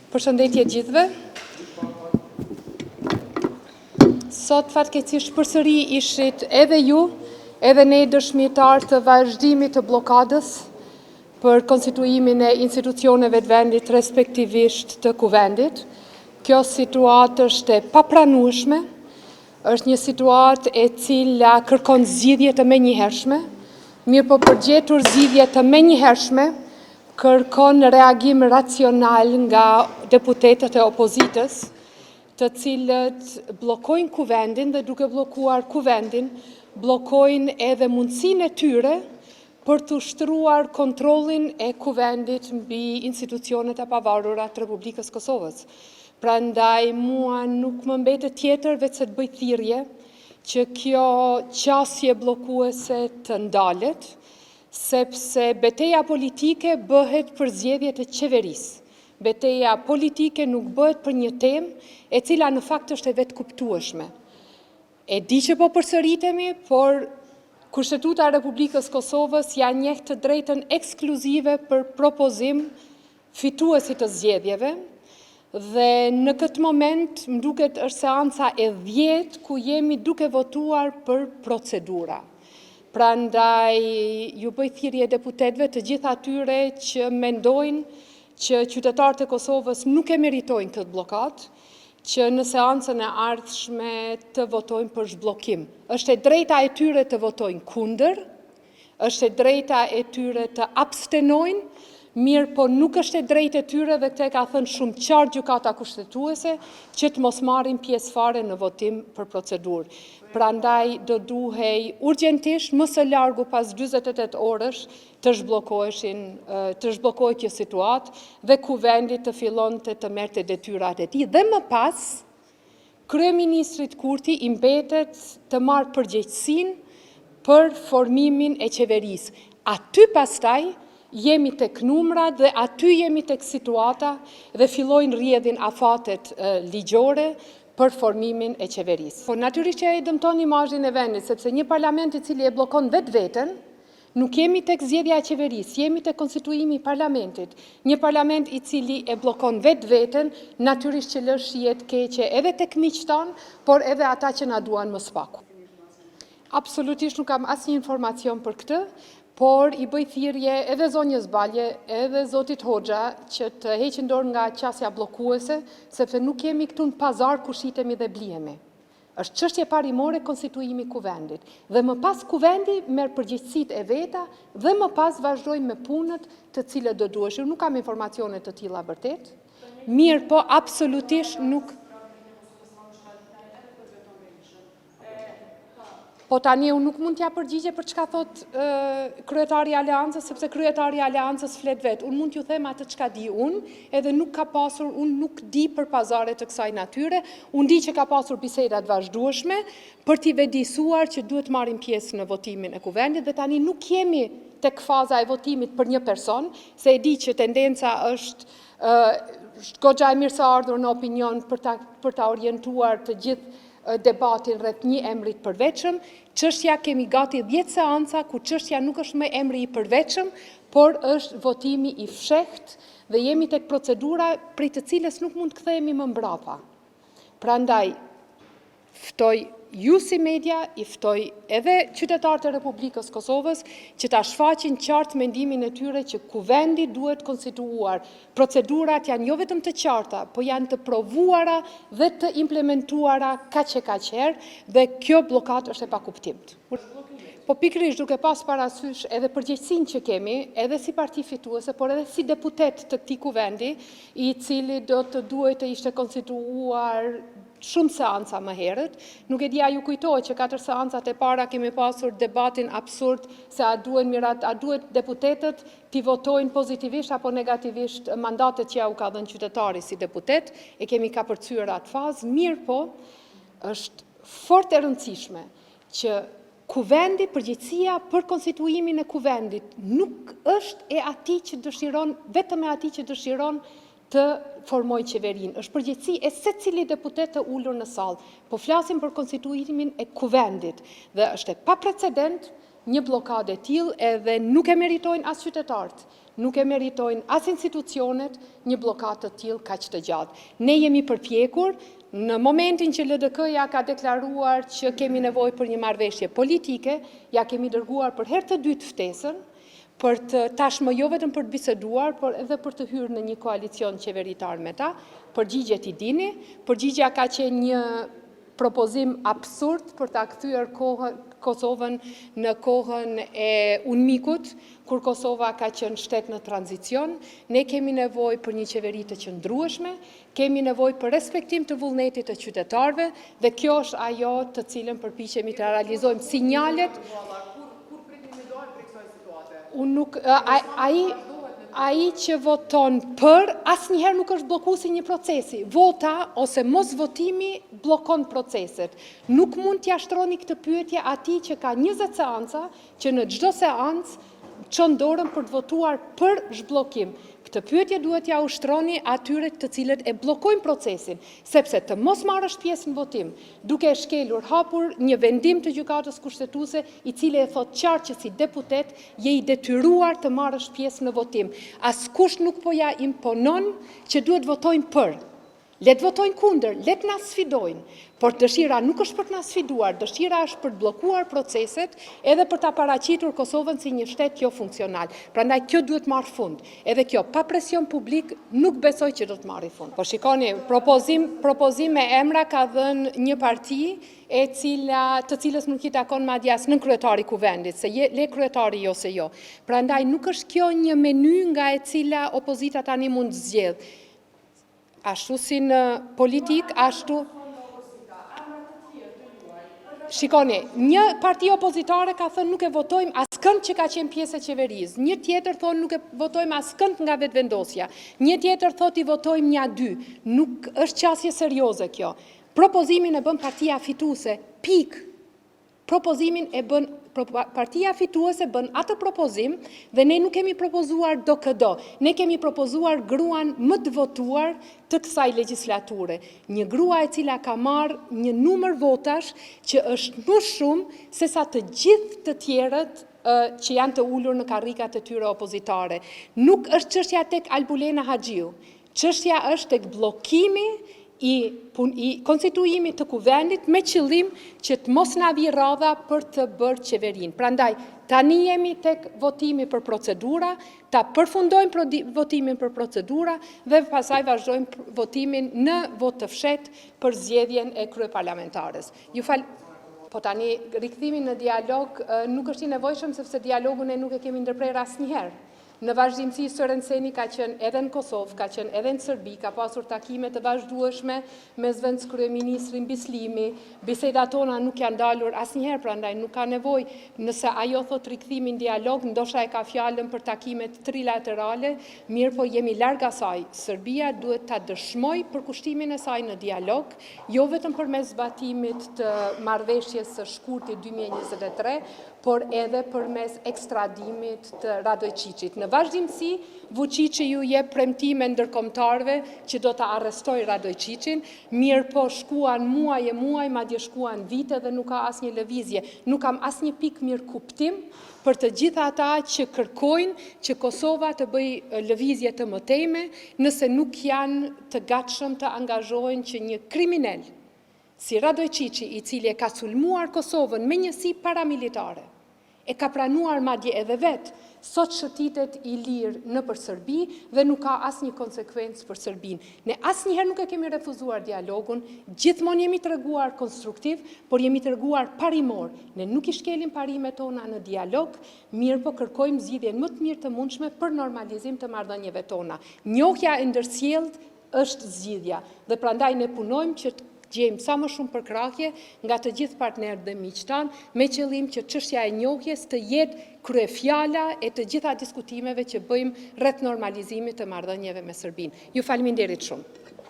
Përshëndetje gjithëve. Sot fatkeqësisht përsëri ishit edhe ju, edhe ne dëshmitarë të vazhdimit të bllokadës për konstituimin e institucioneve të vendit, respektivisht të kuvendit. Kjo situatë është e papranueshme, është një situatë e cila kërkon zgjidhje të menjëhershme, mirëpo për të gjetur zgjidhje të menjëhershme, kërkon reagim racional nga deputetët e opozitës, të cilët bllokojnë kuvendin dhe duke bllokuar kuvendin, bllokojnë edhe mundësinë e tyre për të ushtruar kontrollin e kuvendit mbi institucionet e pavarura të Republikës së Kosovës. Prandaj mua nuk më mbetet tjetër veçse të bëj thirrje që kjo qasje bllokuese të ndalet, sepse beteja politike bëhet për zgjedhjet e qeverisë. Beteja politike nuk bëhet për një temë e cila në fakt është e vetëkuptueshme. E di që po përsëritemi, por Kushtetuta e Republikës së Kosovës ia njeh të drejtën ekskluzive për propozim fituesit të zgjedhjeve dhe në këtë moment më duket është seanca e 10 ku jemi duke votuar për procedura. Prandaj ju bëj thirrje deputetëve të gjithë atyre që mendojnë që qytetarët e Kosovës nuk e meritojnë këtë bllokadë, që në seancën e ardhshme të votojnë për zhbllokim. Është e drejta e tyre të votojnë kundër, është e drejta e tyre të abstenojnë, mirëpo nuk është e drejtë e tyre dhe këtë e ka thënë shumë qartë Gjykata Kushtetuese që të mos marrin pjesë fare në votim për procedurë. Prandaj do duhej urgjentisht më së largu pas 48 orësh të zhbllokoheshin të zhbllokohej kjo situatë dhe kuvendi të fillonte të merrte detyrat e tij dhe më pas kryeministrit Kurti i mbetet të marrë përgjegjësinë për formimin e qeverisë. Aty pastaj jemi tek numrat dhe aty jemi tek situata dhe fillojnë rrjedhin afatet ligjore për formimin e qeverisë. Po natyrisht që e dëmton imazhin e vendit, sepse një parlament i cili e bllokon vetveten, nuk jemi tek zgjedhja e qeverisë, jemi tek konstituimi i parlamentit. Një parlament i cili e bllokon vetveten, natyrisht që lë shije të keqe edhe tek miqtë tanë, por edhe ata që na duan më së paku. Absolutisht nuk kam asnjë informacion për këtë, por i bëj thirrje edhe zonjës Balje, edhe zotit Hoxha që të heqin dorë nga qasja bllokuese, sepse nuk jemi këtu në pazar ku shitemi dhe blihemi. Është çështje parimore konstituimi i kuvendit. Dhe më pas kuvendi merr përgjegjësitë e veta dhe më pas vazhdojmë me punët të cilët do duheshin. Nuk kam informacione të tilla vërtet. Mirëpo, absolutisht nuk Po tani unë nuk mund t'jap përgjigje për çka thotë kryetari i Aleancës, sepse kryetari i Aleancës flet vetë. Unë mund t'ju them atë çka di unë, edhe nuk ka pasur, unë nuk di për pazare të kësaj natyre, unë di që ka pasur biseda të vazhdueshme për t'i vetëdijësuar që duhet marrin pjesë në votimin e kuvendit dhe tani nuk jemi tek faza e votimit për një person, se e di që tendenca është goxha e mirëseardhur në opinion për ta për ta orientuar të gjithë debatin rreth një emri të përveçëm. Çështja kemi gati 10 seanca ku çështja nuk është më emri i përveçëm, por është votimi i fshehtë dhe jemi tek procedura prej të cilës nuk mund të kthehemi më mbrapa. Prandaj ftoj ju si media, i ftoj edhe qytetarët e Republikës Kosovës që ta shfaqin qartë mendimin e tyre që kuvendi duhet konstituuar. Procedurat janë jo vetëm të qarta, po janë të provuara dhe të implementuara kaq e kaq herë dhe kjo bllokadë është e pakuptimtë. Po pikërisht duke pas parasysh edhe përgjegjësinë që kemi, edhe si parti fituese, por edhe si deputet të këtij kuvendi, i cili do të duhej të ishte konstituuar shumë seanca më herët. Nuk e di a ju kujtohet që katër seancat e para kemi pasur debatin absurd se a duhen mirat, a duhet deputetët t'i votojnë pozitivisht apo negativisht mandatet që ja u ka dhënë qytetari si deputet, e kemi kapërcyer atë fazë, mirëpo, është fort e rëndësishme që kuvendi, përgjegjësia për konstituimin e kuvendit nuk është e atij që dëshiron, vetëm e atij që dëshiron të formojë qeverinë. Është përgjegjësi e secilit deputet të ulur në sallë. Po flasim për konstituimin e kuvendit dhe është e paprecedent një bllokadë e tillë edhe nuk e meritojnë as qytetarët. Nuk e meritojnë as institucionet një bllokadë të tillë kaq të gjatë. Ne jemi përpjekur në momentin që LDK-ja ka deklaruar që kemi nevojë për një marrëveshje politike, ia kemi dërguar për herë të dytë ftesën për të tashmë jo vetëm për të biseduar, por edhe për të hyrë në një koalicion qeveritar me ta. Përgjigjet i dini, përgjigja ka qenë një propozim absurd për ta kthyer kohën Kosovën në kohën e UNMIK-ut, kur Kosova ka qenë shtet në tranzicion. Ne kemi nevojë për një qeveri të qëndrueshme, kemi nevojë për respektim të vullnetit të qytetarëve dhe kjo është ajo të cilën përpiqemi të realizojmë. Sinjalet Unë nuk, ai, ai që voton për, asnjëherë nuk është bllokues i një procesi. Vota ose mosvotimi bllokon proceset. Nuk mund t'ia shtroni këtë pyetje atij që ka 20 seanca, që në çdo seancë çon dorën për të votuar për zhbllokim. Këtë pyetje duhet t'ia ushtroni atyre të cilët e bllokojnë procesin, sepse të mos marrësh pjesë në votim, duke e shkelur hapur një vendim të Gjykatës Kushtetuese, i cili e thotë qartë që si deputet je i detyruar të marrësh pjesë në votim. Askush nuk po ia imponon që duhet të votojnë për. Le të votojnë kundër, le të na sfidojnë, por dëshira nuk është për të na sfiduar, dëshira është për të bllokuar proceset edhe për ta paraqitur Kosovën si një shtet jo funksional. Prandaj kjo duhet të marrë fund. Edhe kjo pa presion publik nuk besoj që do të marrë fund. Po shikoni, propozim, propozim me emra ka dhënë një parti e cila të cilës nuk i takon madje as nënkryetari i Kuvendit, se je, le kryetari jo se jo. Prandaj nuk është kjo një meny nga e cila opozita tani mund të zgjedhë. Ashtu si në politikë, ashtu Shikoni, një parti opozitare ka thënë nuk e votojmë askënd që ka qenë pjesë e qeverisë, një tjetër thonë nuk e votojmë askënd nga Vetëvendosja, një tjetër thotë i votojmë nja dy. Nuk është qasje serioze kjo. Propozimin e bën partia fituese, pikë. Propozimin e bën partia fituese bën atë propozim dhe ne nuk kemi propozuar do këdo. Ne kemi propozuar gruan më të votuar të kësaj legjislature. Një grua e cila ka marrë një numër votash që është më shumë sesa të gjithë të tjerët që janë të ulur në karrikat e tyre opozitare. Nuk është çështja tek Albulena Haxhiu. Çështja është tek bllokimi i, i konstituimit të kuvendit me qëllim që të mos na vijë radha për të bërë qeverinë. Prandaj, tani jemi tek votimi për procedura, ta përfundojmë votimin për procedura dhe pastaj vazhdojmë votimin në votë të fshehtë për zgjedhjen e kryeparlamentares. Ju fal Po tani rikthimi në dialog nuk është i nevojshëm sepse dialogun ne nuk e kemi ndërprerë asnjëherë. Në vazhdimësi Sërenseni ka qenë edhe në Kosovë, ka qenë edhe në Serbi, ka pasur takime të vazhdueshme me zëvendëskryeministrin Bislimi, bisedat tona nuk janë ndalur asnjëherë, prandaj nuk ka nevojë nëse ajo thotë rikthimi në dialog, ndoshta e ka fjalën për takimet trilaterale, mirëpo jemi larg asaj. Serbia duhet ta dëshmojë përkushtimin e saj në dialog, jo vetëm përmes zbatimit të marrëveshjes së shkurtit 2023, por edhe përmes ekstradimit të Radojçiqit. Në vazhdimësi, Vuçiqi ju jep premtime ndërkombëtarëve që do ta arrestojë Radojçiqin, mirëpo shkuan muaj e muaj, madje shkuan vite dhe nuk ka asnjë lëvizje. Nuk kam asnjë pikë mirëkuptim për të gjithë ata që kërkojnë që Kosova të bëjë lëvizje të mëtejme, nëse nuk janë të gatshëm të angazhohen që një kriminel si Radojçiqi, i cili e ka sulmuar Kosovën me njësi paramilitare, e ka pranuar madje edhe vetë, sot shëtitet i lirë nëpër Serbi dhe nuk ka asnjë konsekuencë për Serbinë. Ne asnjëherë nuk e kemi refuzuar dialogun, gjithmonë jemi treguar konstruktiv, por jemi treguar parimor. Ne nuk i shkelim parimet tona në dialog, mirëpo kërkojmë zgjidhjen më të mirë të mundshme për normalizim të marrëdhënieve tona. Njohja e ndërsjelltë është zgjidhja dhe prandaj ne punojmë që të gjejmë sa më shumë përkrahje nga të gjithë partnerët dhe miqtë tanë, me qëllim që çështja e njohjes të jetë kryefjala e të gjitha diskutimeve që bëjmë rreth normalizimit të marrëdhënieve me Serbinë. Ju faleminderit shumë.